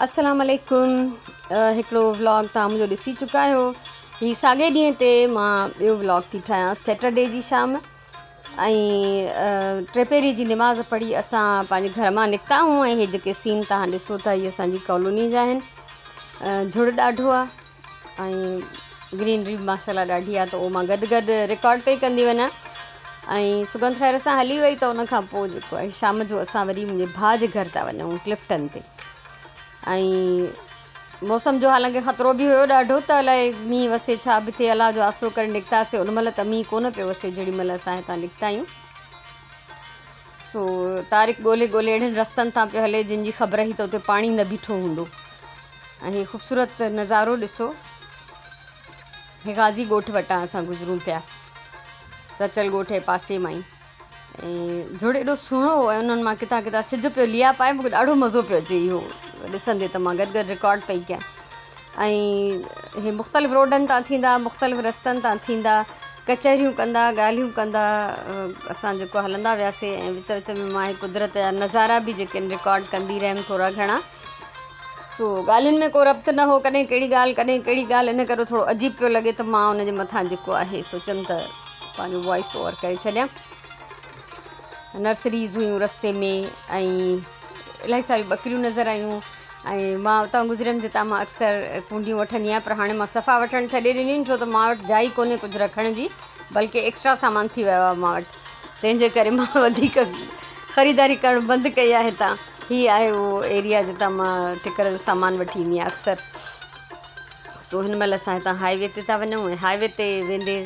السلام عليڪم هڪڙو ولاگ توهان منهنجو ڏسي چڪا آهيو هي ساڳي ڏينهن تي مان ٻيو ولاگ ٿي ٺاهيان سيٽرڊي جي شام ۽ ٽيپهري جي نماز پڙهي اسان پنهنجي گهر مان نڪتا آهيون ۽ هي جيڪي سين توهان ڏسو ٿا هي اسانجي ڪالوني جا آهن جھڙ ڏاڍو آهي ۽ گرينري به ماشاء الله ڏاڍي آهي ته اهو مان گڏ گڏ رڪارڊ پئي ڪندي وڃان ۽ سگنڌ خير سان هلي وئي ته ان کان پوء جيڪو آهي شام جو اسان وري منهنجي ڀاء جي گهر ٿا وڃون ڪلفٽن تي ۽ موسم جو حالانڪه خطرو به هيو ڏاڍو ته الائي مينهن وسي ڇا به ٿئي الله جو آسرو ڪري نڪتاسي ان مهل ته مينهن ڪونه پيو وسي جيڏي مهل اسان هتان نڪتا آهيون سو طارق ڳولي ڳولي اهڙن رستن تان پيو هلي جن جي خبر هئي ته اتي پاڻي نه بيٺو هوندو ۽ هي خوبصورت نظارو ڏسو هي غازي ڳوٺ وٽان اسان گذرون پيا سچل ڳوٺ جي پاسي مان ئي ۽ جھڙ ايڏو سهڻو هو ۽ انهن مان ڪٿان ڪٿان سج پيو ليئا پائي مونکي ڏاڍو مزو پيو اچي اهو ڏسندي ته مان گڏ گڏ رڪارڊ پئي ڪيان ۽ هي مختلف روڊن تان ٿيندا مختلف رستن تان ٿيندا ڪچهريون ڪندا ڳالهيون ڪندا اسان جيڪو هلندا وياسي ۽ وچ وچ ۾ مان هي قدرت جا نظارا به جيڪي آهن رڪارڊ ڪندي رهيم ٿورا گهڻا سو ڳالهين ۾ ڪو ربط نه هو ڪڏهن ڪهڙي ڳالهه ڪڏهن ڪهڙي ڳالهه ان ڪري ٿورو عجيب پيو لڳي ته مان ان جي مٿان جيڪو آهي سوچيم ته پنهنجو وائس اوور ڪري ڇڏيان نرسريز هيون رستي ۾ ۽ الاهي ساريون ٻڪريون نظر آيون ۽ مان اتان گذريم جتان مان اڪثر ڪونڊيون وٺندي آهيان پر هاڻي مان صفا وٺڻ ڇڏي ڏنيون ڇو ته مان وٽ جاء ئي ڪونهي ڪجهه رکڻ جي بلڪه ايڪسٽرا سامان ٿي ويو آهي مان وٽ تنهن جي ڪري مان وڌيڪ خريداري ڪرڻ بند ڪئي آهي هتان هي آهي اهو ايريا جتان مان ٺڪر جو سامان وٺي ايندي آهيان اڪثر سو هن مهل اسان هتان هاء وي تي ٿا وڃون ۽ هاء وي تي ويندي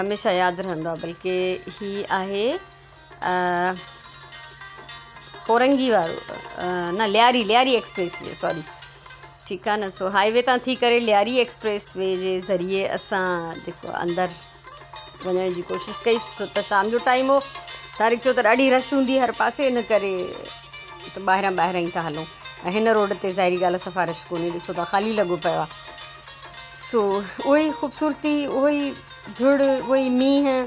هميشه ياد رهندو آهي بلڪه هي آهي ڪورنگي وارو نه لياري لياري ايڪسپريس وي سوري ٺيڪ آهي نه سو هاء وي تان ٿي ڪري لياري ايڪسپريس وي جي ذريعي اسان جيڪو اندر وڃڻ جي ڪوشش ڪئي ڇو ته شام جو ٽائيم هو طارق چيو ته ڏاڍي رش هوندي هر پاسي ان ڪري ته ٻاهران ٻاهران ئي ٿا هلون ۽ هن روڊ تي ظاهري ڳالهه صفا رش ڪونهي ڏسو ته خالي لڳو پيو آهي سو اهو ئي خوبصورتي اهو ئي جھڙ اهو ئي مينهن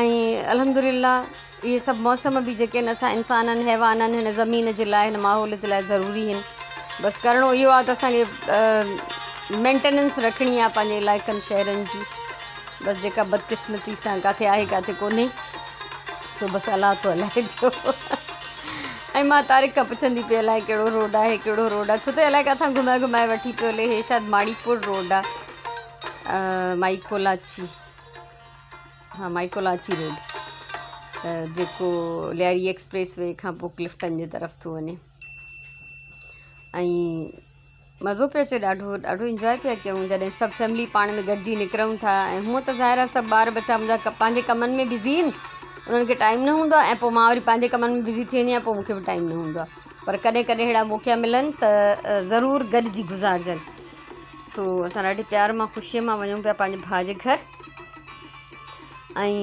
۽ الحمد لله اهي سڀ موسم به جيڪي آهن اسان انسانن حيوانن هن زمين جي لاء هن ماحول جي لاء ضروري آهن بس ڪرڻو اهو آهي ته اسانکي مينٽيننس رکڻي آهي پنهنجي علائقن شهرن جي بس جيڪا بدقسمتي سان ڪاٿي آهي ڪاٿي ڪونهي سو بس الله ٿو هلائي پيو ۽ مان طارق کان پڇندي پئي الائي ڪهڙو روڊ آهي ڪهڙو روڊ آهي ڇو ته الائي ڪاٿان گهمائي گهمائي وٺي پيو هلي هي شايد ماڙيپور روڊ آهي مائي ڪولاچي ها مائي ڪولاچي روڊ ته جيڪو لياري ايڪسپريس وي کان پوء ڪلفٽن جي طرف ٿو وڃي ۽ مزو پيو اچي ڏاڍو ڏاڍو انجواء پيا ڪيون جڏهن سڀ فيملي پاڻ ۾ گڏجي نڪرون ٿا ۽ هونء ته ظاهر آهي سڀ ٻار ٻچا منهنجا پنهنجي ڪمن ۾ بزي آهن انهن کي ٽائيم نه هوندو آهي ۽ پوء مان وري پنهنجي ڪمن ۾ بزي ٿي ويندي آهيان پوء مونکي به ٽائيم نه هوندو آهي پر ڪڏهن ڪڏهن اهڙا موقعا ملن ته ضرور گڏجي گذارجن سو اسان ڏاڍي پيار مان خوشيء مان وڃون پيا پنهنجي ڀاء جي گهر ۽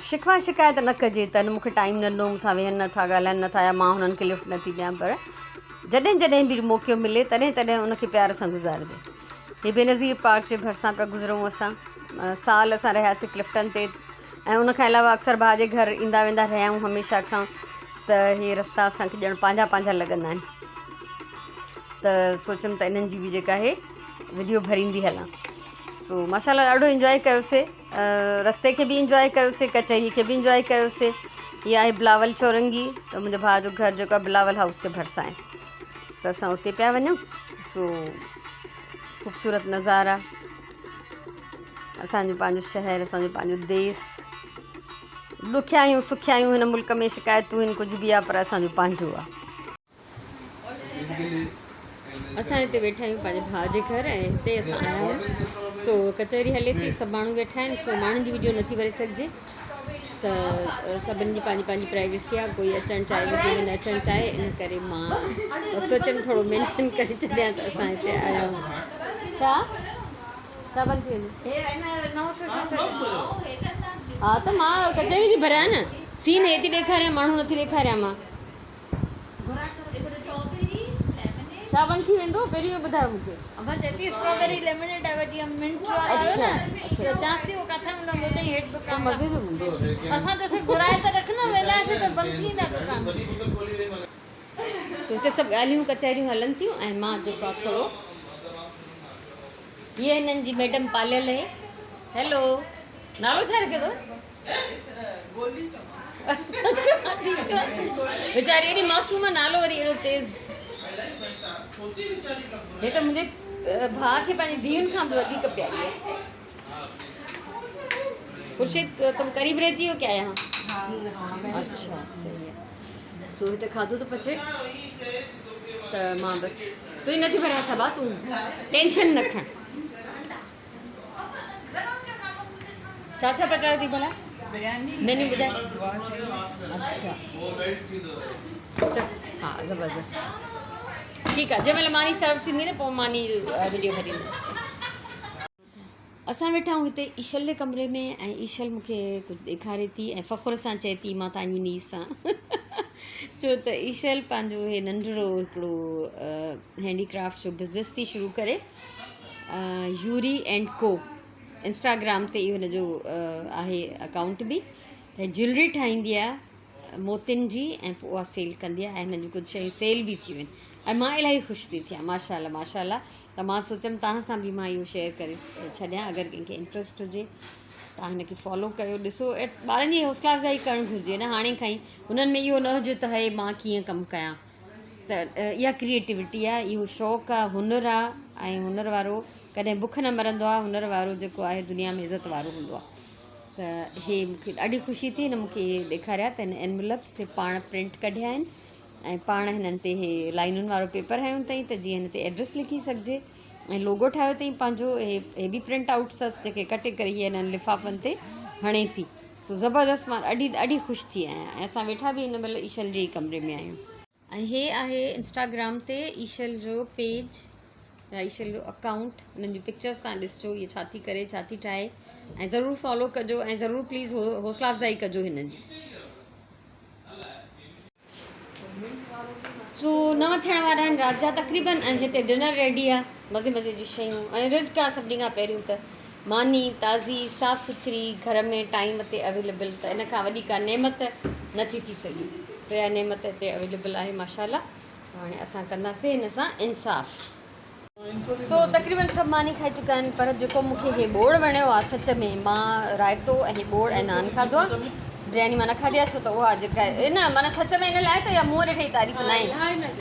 شڪوه شڪايت نه ڪجي ته مون کي ٽائيم نه ڏنو مون سان ويهن نٿا ڳالهائن نٿا يا مان هنن کي لفٽ نٿي ڏيان پر جڏهن جڏهن به موقعو ملي تڏهن تڏهن ان کي پيار سان گذارجي هي بينظير پارڪ جي ڀرسان پيا گذرون اسان سال اسان رهياسي ڪلفٽن تي ۽ ان کان علاوه اڪثر ڀاء جي گهر ايندا ويندا رهيا آهيون هميشه کان ته هي رستا اسانکي ڄڻ پنهنجا پنهنجا لڳندا آهن ته سوچيم ته انهن جي به جيڪا آهي وڊيو ڀريندي هلان سو ماشاء الله ڏاڍو انجواء ڪيوسي رستي کي به انجواء ڪيوسي ڪچهري کي به انجواء ڪيوسي هي آهي بلاول چورنگي ته منهنجي ڀاء جو گهر جيڪو آهي بلاول هائوس جي ڀرسان آهي ته اسان اتي پيا وڃون سو خوبصورت نظارا اسانجو پنهنجو شهر اسانجو پنهنجو ديس ڏکيائيون سکيائيون هن ملڪ ۾ شڪايتون آهن ڪجهه به آهي پر اسانجو پنهنجو آهي اسان هتي ويٺا آهيون پنهنجي ڀاء جي گهر ۽ هتي اسان آيا آهيون سو ڪچهري هلي ٿي سڀ ماڻهو ويٺا آهن سو ماڻهن جي وڊيو نٿي ڀري سگهجي ته سڀني جي پنهنجي پنهنجي پرائيويسي آهي ڪوئي اچڻ چاهي وڊيو ۾ نه اچڻ چاهي ان ڪري مان سوچيم ٿورو مينشن ڪري ڇڏيان ته اسان هتي آيا آهيون ڇا ڇا بند ٿي ويندو ها ته مان ڪچهري ٿي ڀريان نه سين هي ٿي ڏيکاريان ماڻهو نٿي ڏيکاريان مان ڇا بند ٿي ويندو پهريون اهو ٻڌايو مون کي. ابا چئي ٿي اسٽرابيري ليمنيڊ آهي جيئن منٽ وارو آيو نه اڇا چانس ٿي اهو ڪاٿان ملندو چئي هيٺ پوء دڪان مزي جو هوندو. اسان ته سي گهرائي ته رک نه وينداسين ته بند ٿي ويندا دڪان. سو هتي سڀ ڳالهيون ڪچهريون هلن ٿيون ۽ مان جيڪو آهي ٿورو هيء هنن جي ميڊم پاليل اهي. هيلو نالو ڇا رکيو اٿس؟ ويچاري ايڏي معصوم آ نالو وري ايڏو تيز. هي ته منهنجي ڀاء کي پنهنجي ڌيئن کان به وڌيڪ پياري آ. خورشيد تم قريب رهتي هو ڪيا يهان؟ اڇا صحيح آ. سو هتي کاڌو ٿو پچي ته مان بس تون ئي نٿي ڀريان صبا تون ٽينشن نه کڻ. ڇا ڇا پچايو اٿئي ڀلا؟ مينيو ٻڌاء. اڇا ها زبردست ٺيڪ آ جنهن مهل ماني سرو ٿيندي نه پوء ماني جو وڊيو ڀريندم. اسان ويٺا آهيون هتي ايشل جي ڪمري ۾ ۽ ايشل مون کي ڪجهه ڏيکاري ٿي ۽ فخر سان چئي ٿي مان تنهنجي نيس آهيان ڇو ته ايشل پنهنجو هي ننڍڙو هڪڙو هينڊي ڪرافٽ جو بزنس ٿي شروع ڪري يوري اينڊ ڪو انسٽاگرام تي هن جو آهي اڪائونٽ به ته جيولري ٺاهيندي آهي موتين جي ۽ پوء اها سيل ڪندي آهي ۽ هن جون ڪجهه شيون سيل به ٿيون آهن ۽ مان الاهي خوش ٿي ٿيان ماشاء الله ماشاء الله ته مان سوچيم توهان سان به مان اهو شيئر ڪري ڇڏيان اگر ڪنهن کي انٽرسٽ هجي توهان هن کي فالو ڪيو ڏسو ٻارن جي حوصلا افزائي ڪرڻ گهرجي نه هاڻي کان ئي هنن ۾ اهو نه هجي ته هي مان ڪيئن ڪم ڪيان ته اها ڪريئيٽوٽي آهي اهو شوق آهي هنر آهي ۽ هنر وارو ڪڏهن بک نه مرندو آهي هنر وارو جيڪو آهي دنيا ۾ عزت وارو هوندو آهي ته هي مون کي ڏاڍي خوشي ٿي هن مون کي هي ڏيکاريا ته هن انولپس هي پاڻ پرنٽ ڪڍيا آهن ۽ پاڻ هنن تي هي لائنن وارو پيپر هنيو اٿئي ته جيئن هن تي ايڊريس لکي سگهجي ۽ لوگو ٺاهيو اٿئي پنهنجو هي هي به پرنٽ آئوٽس اٿس جيڪي ڪٽي ڪري هي هنن لفافن تي هڻي ٿي سو زبردست مان ڏاڍي ڏاڍي خوش ٿي آهيان ۽ اسان ويٺا به هن مهل ايشل جي ئي ڪمري ۾ آهيون. ۽ هي آهي انسٽاگرام تي ايشل جو پيج يا ايشل جو اڪائونٽ انهن جون پڪچرس تان ڏسجو هي ڇا ٿي ڪري ڇا ٿي ٺاهي ۽ ضرور فالو ڪجو ۽ ضرور پليز حوصلا افزائي ڪجو هن جي. سو نو ٿيڻ وارا آهن رات جا تقريبن ۽ هتي ڊنر ريڊي آهي مزي مزي جون شيون ۽ رزق آهي سڀني کان پهريون ته ماني تازي صاف سٿري گهر ۾ ٽائيم تي اويليبل ته ان کان وڏي ڪا نعمت نٿي ٿي سگهي سو اها نعمت هتي اويليبل آهي ماشاء الله هاڻي اسان ڪنداسين هن سان انصاف. سو تقريبن سڀ ماني کائي چڪا آهن پر جيڪو مون کي هي ٻوڙ وڻيو آهي سچ ۾ مان رائتو ۽ هي ٻوڙ ۽ نان کاڌو آهي برياني مان نه کاڌي آهي ڇو ته اها جيڪا نه معنيٰ سچ ۾ ان لاء ته اها منهن ڏٺي تعريف نه آهي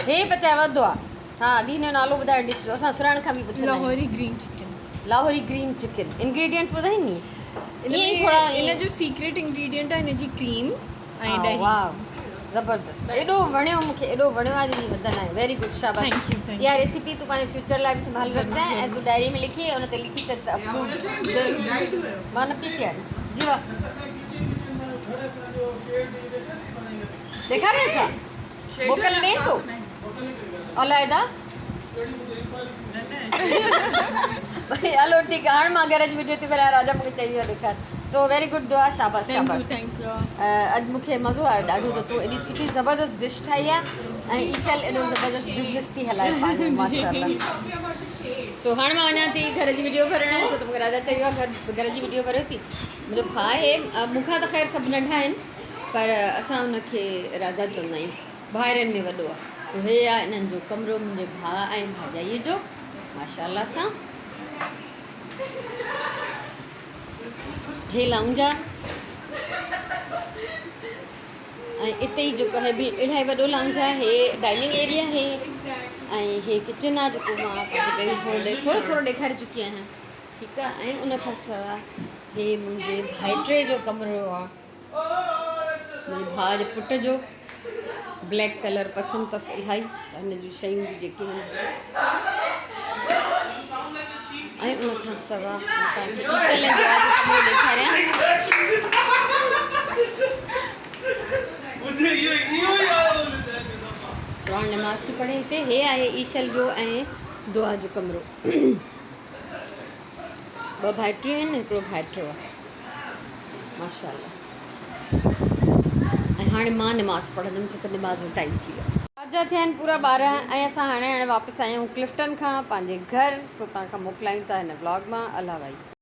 هي پچائي وڌو آهي ها ادي هن جو نالو ٻڌايو ڊش جو اسان سرهاڻ کان به پڇندا آهيون. Lahori green chicken. Lahori green chicken ingredients ٻڌائيندي ان ائين ئي ۾ ٿورا ان جو سيڪريٽ انگريڊينٽ آهي ان جي ڪريم ۽ ڏهي. واو زبردست ايڏو وڻيو مونکي ايڏو وڻيو آهي جنهن جي حد ناهي ويري گڊ شاباش thank you thank اها ريسيپي تون پنهنجي فيوچر لاء به سنڀالي رکجانء ۽ تون ڊائري ۾ لکي ان تي لکي ڇڏ ته اپرووڊ مان نه پيتي آهي جي واهه ڏيکاريان ڇا موڪل ڏين ٿو علائده هلو ٺيڪ آهي هاڻ مان گهر جي وڊيو ٿي ڀريان راجا مونکي چئي ويو ڏيکار سو ويري گڊ دعا شاباس شاباس اڄ مونکي مزو آيو ڏاڍو ته تو ايڏي سٺي زبردست ڊش ٺاهي آهي ۽ ايشل ايڏو زبردست بزنس ٿي هلائي پنهنجو ماشاءالله سو هاڻ مان وڃان ٿي گهر جي وڊيو ڀرڻ ڇو ته مونکي راجا چئي ويو آهي گهر جي وڊيو ڀريو ٿي منهنجو ڀاء آهي مون کان ته خير سڀ ننڍا آهن پر اسان هن کي راجا چوندا آهيون. ڀائرن ۾ وڏو آ. سو هي آ انهن جو ڪمرو منهنجي ڀاء ۽ ڀاڄائيء جو ماشاء الله سان. هي لائونج آ ۽ اتي ئي جيڪو هي به الاهي وڏو لائونج آ هي ڊائننگ ايريا آهي ۽ هي ڪچن آ جيڪو مان توهان کي پهريون ٿورو ٿورو ٿورو ڏيکاري چڪي آهيان ٺيڪ آ ۽ ان کان سواء هي منهنجي ڀائٽي جو ڪمرو آ. منهنجي ڀاء جي پٽ جو بليڪ ڪلر پسند اٿس الاهي ته هن جون شيون به جيڪي آهن ۽ ان کان سوا توهان کي ايشل ۽ دعا جو ڪمرو ڏيکاريان. سراڻ نماز ٿي پڙهي هتي هي آهي ايشل جو ۽ دعا جو ڪمرو. ٻه ڀائٽيون آهن هڪڙو ڀائٽيو آهي ماشاء الله ۽ هاڻي مان نماز پڙهندم ڇو ته نماز جو ٽائيم ٿي ويو. رات جا ٿيا آهن پورا 12 ۽ اسان هاڻي هاڻي واپس آيا آهيون ڪلفٽن کان پنهنجي گهر سو توهان کان موڪلايون ٿا هن ولاگ مان الله ڀائي.